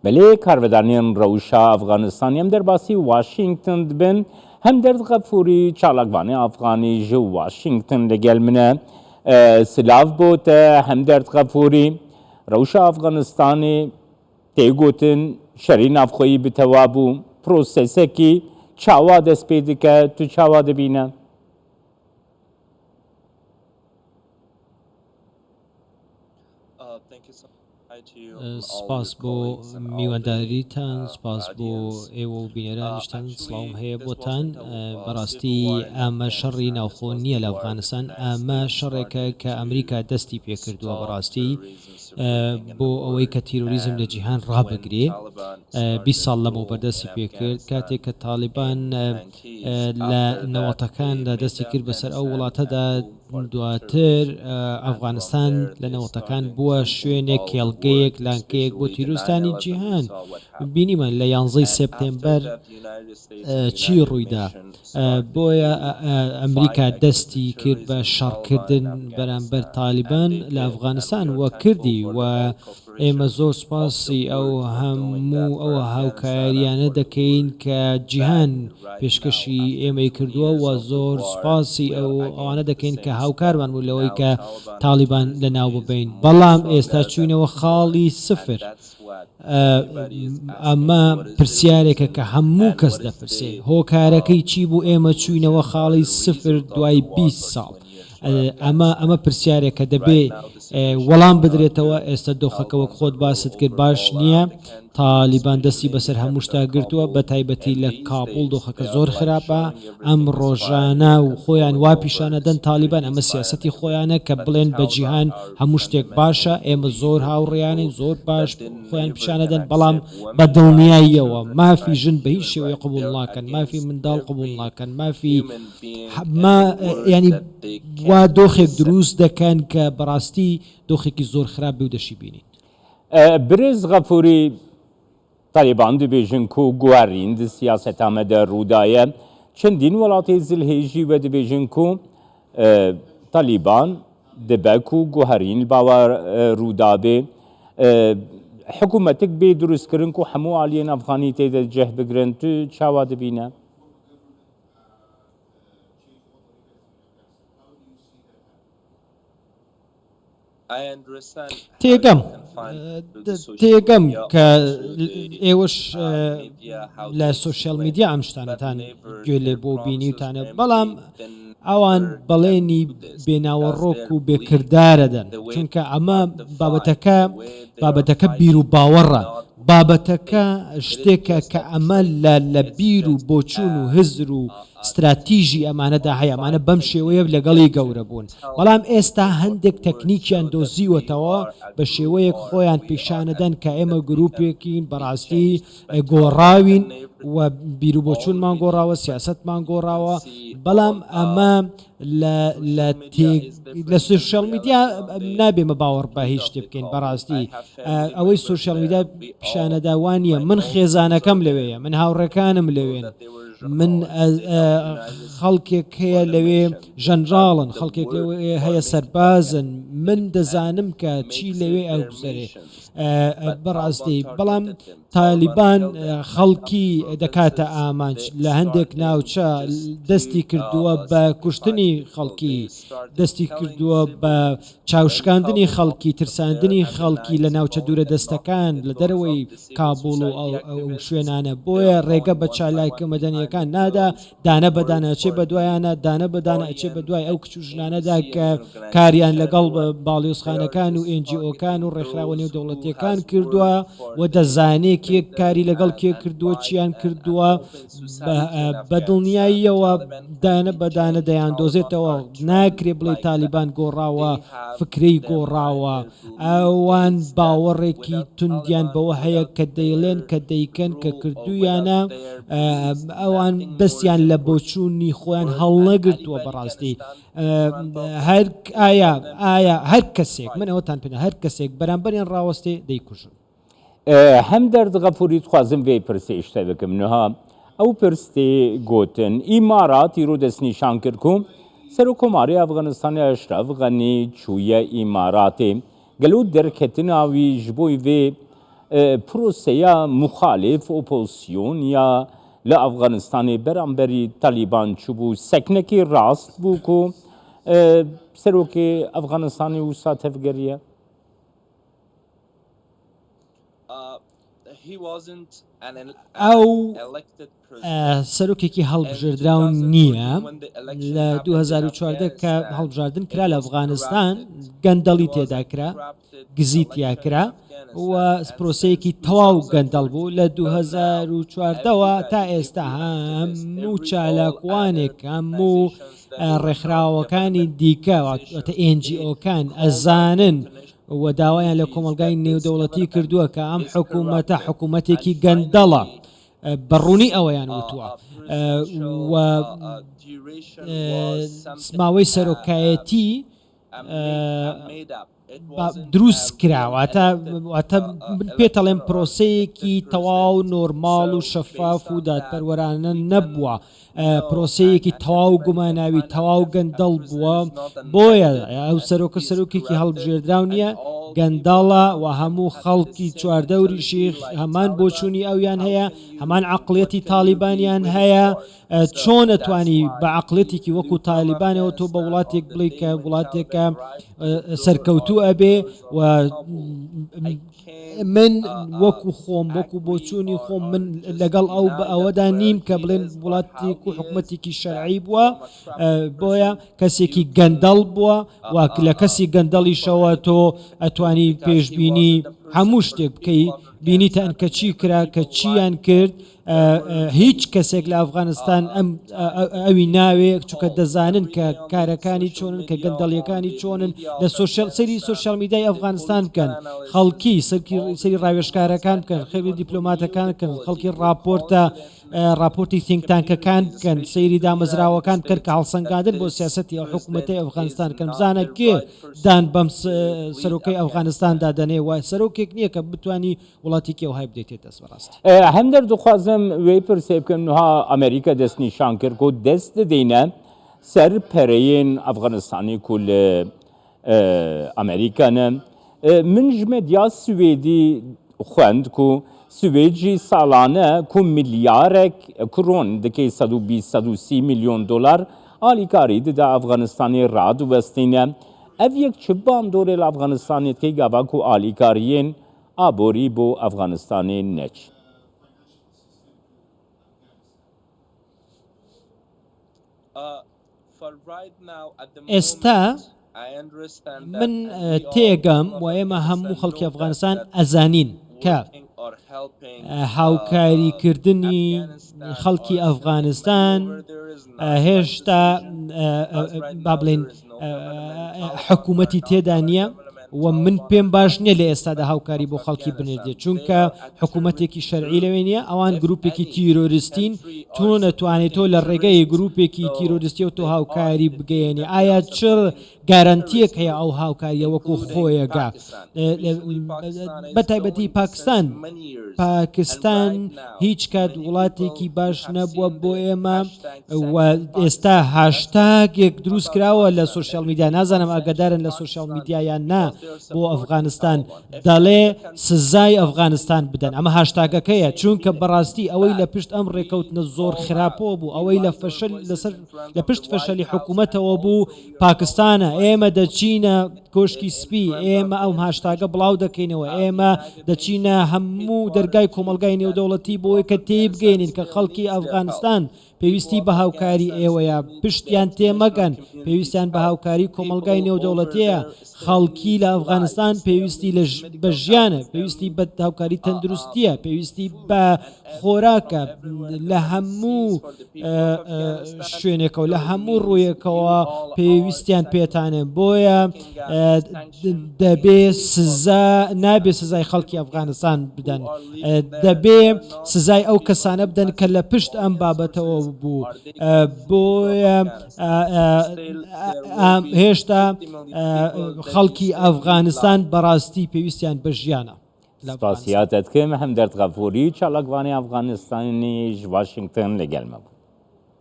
بەلێ کارڤەدانێن رەوشا ئەفغانستانی ئەم دەرباسی واشینگتن دبن، هەمدەرد غەفوری چالاکڤانێ ئەفغانی ژ واشینگتن لەگەل منە. سلاڤ بۆ تە هەمدەرد غەفوری. رەوشا ئەفغانستانی تێ گۆتن شەری ناڤخۆیی بتەوا بوو، پرۆسێسەکی چاوا دەست پێ دکە، تو چاوا دبینە؟ سپاس بۆ میوانداریتان، سپاس بۆ ئێوە و بینەرانیشتان، سڵاوم هەیە بۆتان. بەڕاستی ئەمە شەڕی ناوخۆ نییە لە ئەفغانستان، ئەمە شەڕێکە کە ئەمریکا دەستی پێکردووە بەڕاستی بۆ ئەوەی کە تیرۆریزم لە جیهان ڕابگرێ. 20 ساڵ لەمەوبەر دەستی پێکرد کاتێک کە تاڵیبان لە نەوەتەکاندا دەستی کرد بەسەر ئەو وڵاتەدا، دواتر ئەفغانستان لە نەوەتەکان بووە شوێنێک، کێڵگەیەک، لانکەیەک بۆ تیرۆریستانی جیهان. بینیمان لە یانزەی سێپتێمبەر چی ڕوویدا. بۆیە ئەمریکا دەستی کرد بە شەڕکردن بەرامبەر تالیبان لە ئەفغانستان و کردی و ئێمە زۆر سوپاسی ئەو هەموو ئەو هاوکارییانە دەکەین کە جیهان پێشکەشی ئێمەی کردووە و زۆر سوپاسی ئەو ئەوانە دەکەین کە هاوکارمان بوون لەوەی کە تاڵیبان لەناو ببەین، بەڵام ئێستا چووینەوە خاڵی سفر. ئەمە پرسیارێکە کە هەموو کەس دەپرسێ، هۆکارەکەی چی بوو ئێمە چووینەوە خاڵی سفر دوای 20 ساڵ؟ ئەمە ئەمە پرسیارێکە دەبێ وەڵام بدرێتەوە، ئێستا دۆخەکە وەک خۆت باست کرد باش نییە، تالیبان دەستی بەسەر هەموو شتا گرتووە، بە تایبەتی لە کابوڵ دۆخەکە زۆر خراپە، ئەم ڕۆژانە و خۆیان وا پیشانەدەن تالیبان ئەمە سیاسەتی خۆیانە کە بڵێن بە جیهان هەموو شتێک باشە، ئێمە زۆر هاوڕێیانین زۆر باش خۆیان پیشانەدەن، بەڵام بە دڵنیاییەوە مافی ژن بە هیچ شێوەیەک قبوڵ ناکەن، مافی منداڵ قبوڵ ناکەن، مافی ما یانی وا دۆخێک دروست دەکەن کە بەڕاستی دۆخێکی زۆر خراپ بێ و دەشی بینین. برێز غەفوری، تالیبان دبێژن کو گوەرین د سیاسەتا me de rûdaye. Çendîn welatê zilhê jî we dibêjin ku Talîban dibe ku guherîn li bawer rûdabê. Hikûmetik bê dirustkirin ku hemû aliyên Efxanî tê de cih bigirin. Tu çawa dibîne? تێگەم تێگەم کە ئێوەش لە سۆشیال میدیا ئەم شتانەتان گوێ لێ بۆ بینیوتانە بەڵام ئەوان بەڵێنی بێناوەڕۆک و بێکردارەدەن چونکە ئەمە بابەتەکە بابەتەکە بیر و باوەڕە بابەتەکە شتێکە کە ئەمە لە لە بیر و بۆچوون و هزر و ستراتیژی ئەمانەدا هەیە، ئەمانە بەم شێوەیە لەگەڵی گەورە بوون، بەڵام ئێستا هەندێک تەکنیکیان دۆزیوەتەوە بە شێوەیەک خۆیان پیشانەدەن کە ئێمە گروپێکین بەڕاستی گۆڕاوین و بیروبۆچوونمان گۆڕاوە، سیاسەتمان گۆڕاوە، بەڵام ئەمە لە لە لە سۆشیال میدیا نابێ مە باوەڕ بە هیچ شتێ بکەین بەڕاستی ئەوەی سۆشیال میدیا پیشانەدا وانە من خێزانەکەم لەوەیە من هاوڕێکانم لەوێن من خەڵکێک هەیە لەوێ ژەنراڵن خەڵکێک لەوێ هەیە سەربازن من دەزانم کە چی لەوێ ئەگوزەرێ بەڕاستی بەڵام تالیبان خەڵکی دەکاتە ئامانج لە هەندێک ناوچە دەستی کردووە بە کوشتنی خەڵکی دەستی کردووە بە چاوشکاندنی خەڵکی ترساندنی خەڵکی لە ناوچە دوورە دەستەکان لە دەرەوەی کابوڵ و ئەو شوێنانە بۆیە ڕێگە بە چالاکە مەدەنیەکان نادا دانە بە دانە ئەچێ بە دوایانە، دانە بە دانە ئەچێ بە دوای ئەو کچ و ژنانەدا کە کاریان لەگەڵ باڵیۆزخانەکان و ئێن جی ئۆکان و ڕێکخراوە نێودەوڵەتییەکان کردووە و دەزانێ کێ کاری لەگەڵ کێ کردووە، چیان کردووە، بە دڵنیاییەوە دانە بە دانە دەیاندۆزێتەوە، ناکرێ بڵێی تالیبان گۆڕاوە، فکرەی گۆڕاوە. ئەوان باوەڕێکی توندیان بەوە هەیە کە دەیڵێن، کە دەیکەن، کە کردوویانە، ئەوان دەستیان لە بۆچوونی خۆیان هەڵنەگرتووە بەڕاستی هەر ئایا ئایا هەر کەسێک من ئەوەتان پێ هەر کەسێک بەرامبەریان ڕاوەستێ دەیکوژن. هەمدەرد غەفوری دخوازم ڤێ پرسێ ئیشتە بکم نها ئەو پرس تێ گۆتن ئیمارات ئیرۆ دەسنیشان کرد کو سەرۆککۆمارێ ئەفغانستانێ ئەشرەف غەنی چوویە ئیماراتێ گەلۆ دەرکەتنا وی ژ بۆی ڤێ. پرۆسەیا موخالف، ئۆپۆزسیۆن، یا لە ئەفغانستانێ بەرامبەری تالیبان چووبوو، سەکنەکی ڕاست بوو کو سەرۆکێ ئەفغانستانێ وسا تەڤگەریە؟ ئەو سەرۆکێکی هەڵبژێردراو نییە. لە 2014 کە هەڵبژاردن کرا لە ئەفغانستان گەندەڵی تێدا کرا، گزی تیا کرا و پرۆسەیەکی تەواو گەندەڵ بوو. لە 2014ەوە تا ئێستا هەموو چالاکوانێک، هەموو ڕێکخراوەکانی دیکە واتە NGO کان ئەزانن و داوایان لە کۆمەڵگای نێودەوڵەتی کردووە کە ئەم حکوومەتە حکوومەتێکی گەندەڵە، بە ڕوونی ئەوەیان وتووە و ماوەی سەرۆکایەتی دروست کرا، واتە واتە من پێتەڵێم پرۆسەیەکی تەواو نۆرماڵ و شەفاف و دادپەروەرانە نەبووە. پرۆسەیەکی تەواو گوماناوی تەواو گەندەڵ بووە، بۆیە ئەو سەرۆکە سەرۆکێکی هەڵبژێردراو نییە، گەندەڵە و هەموو خەڵکی چواردەوریشی هەمان بۆچوونی ئەویان هەیە، هەمان عەقڵیەتی تاڵیبانیان هەیە، چۆن ئەتوانی بە عەقڵیەتێکی وەکو تاڵیبانەوە تۆ بە وڵاتێک بڵێی کە وڵاتێکە سەرکەوتوو ئەبێ و من وەکو خۆم وەکو بۆچوونی خۆم من لەگەڵ ئەو بە ئەوەدا نیم کە بڵێن وڵاتێک و حکوومەتێکی شەرعی بووە بۆیە کەسێکی گەندەڵ بووە واک لە کەسی گەندەڵیشەوە تۆ ئەتوانی پێشبینی هەموو شتێک بکەی بینیتان کە چی کرا کە چیان کرد هیچ کەسێک لە ئەفغانستان ئەم ئەوی ناوێ چونکە دەزانن کە کارەکانی چۆنن کە گەندەڵیەکانی چۆنن لە سۆشیال سەیری سۆشیال میدیای ئەفغانستان بکەن خەڵکی سەرکی سەری ڕاوێژکارەکان بکەن خەوی دیپلۆماتەکان بکەن خەڵکی ڕاپۆرتە ڕاپۆرتی think tank ەکان بکەن سەیری دامەزراوەکان بکەن کە هەڵسەنگاندن بۆ سیاسەتی ئەو حکوومەتەی ئەفغانستان کەن بزانە کێ دان بەم سەرۆکەی ئەفغانستاندا دەنێ و سەرۆکێک نییە کە بتانی وڵاتێکی ئەوهای بدەیتێ دەست بەڕاستی. هەندەر دخوازم وێ پرسێ بکەم نها ئەمریکا دەستنیشان کرد کو دەست ددینە سەر پەرەیێن ئەفغانستانی کو لە ئەمریکا نە. من ژ مەدیا سوێدی خوەند کو سوێد ژی ساڵانە کو ملیارەک کرۆن دکەی 120 130 میلیۆن دۆلار ئالیکاری ددا ئەفغانستانی رادوەستینە. ئەv یەک چ باندۆرێ لە ئەفغانستانێ دکەی گاڤا کو ئالیکاریێن ئابووری بۆ ئەفغانستانێ نەچن. ئێستا من تێگەم و ئێمە هەموو خەڵکی ئەفغانستان ئەزانین کە هاوکاریکردنی خەڵکی ئەفغانستان هێشتا با بڵێین حکوومەتی تێدا نییە و من پێم باش نییە لە ئێستادا هاوکاری بۆ خەڵکی بنێردێت چونکە حکوومەتێکی شەرعی لەوێ نییە ئەوان گروپێکی تیرۆریستین تۆ نەتوانێت تۆ لە ڕێگەی گروپێکی تیرۆریستیەوە تۆ هاوکاری بگەیەنی ئایا چ گارانتیەک هەیە ئەو هاوکاریە وەکو خۆیەگا بە تایبەتی پاکستان پاکستان هیچ کات وڵاتێکی باش نەبووە بۆ ئێمە و ئێستا هاشتاگێک دروست کراوە لە سوسیال میدیا نازانم ئاگادارن لە سوسیال میدیا یان نا بۆ ئەفغانستان دەڵێ سزای ئەفغانستان بدەن ئەمە هاشتاگەکەیە چونکە بەڕاستی ئەوەی لە پشت ئەم ڕێکەوتنە زۆر خراپەوە بوو ئەوەی لە فەشل لەسەر لە پشت فەشەلی حکوومەتەوە بوو پاکستانە، ئێمە دەچینە کۆشکی سپی، ئێمە ئەم هاشتاگە بڵاو دەکەینەوە، ئێمە دەچینە هەموو دەرگای کۆمەڵگای نێودەوڵەتی بۆ ئەوەی کە تێیبگەیەنین کە خەڵکی ئەفغانستان پێویستی بە هاوکاری ئێوەیە، پشتیان تێمەگەن، پێویستیان بە هاوکاری کۆمەڵگای نێودەوڵەتییە، خەڵکی لە ئەفغانستان پێویستی بە ژیانە، پێویستی بە هاوکاری تەندروستییە، پێویستی بە خۆراکە لە هەموو شوێنێکەوە لە هەموو ڕوویەکەوە پێویستیان پێتانە بۆیە دەبێ سزا نابێ سزای خەڵکی ئەفغانستان بدەن دەبێ سزای ئەو کەسانە بدەن کە لە پشت ئەم بابەتەوە بوو بۆیە هێشتا خەڵکی ئەفغانستان بەڕاستی پێویستیان بە ژیانە. سپاسیات دەکەم هەمدەرد غەفوری چالاکوانی ئەفغانستانی ژ واشنگتن لەگەل مە بوو.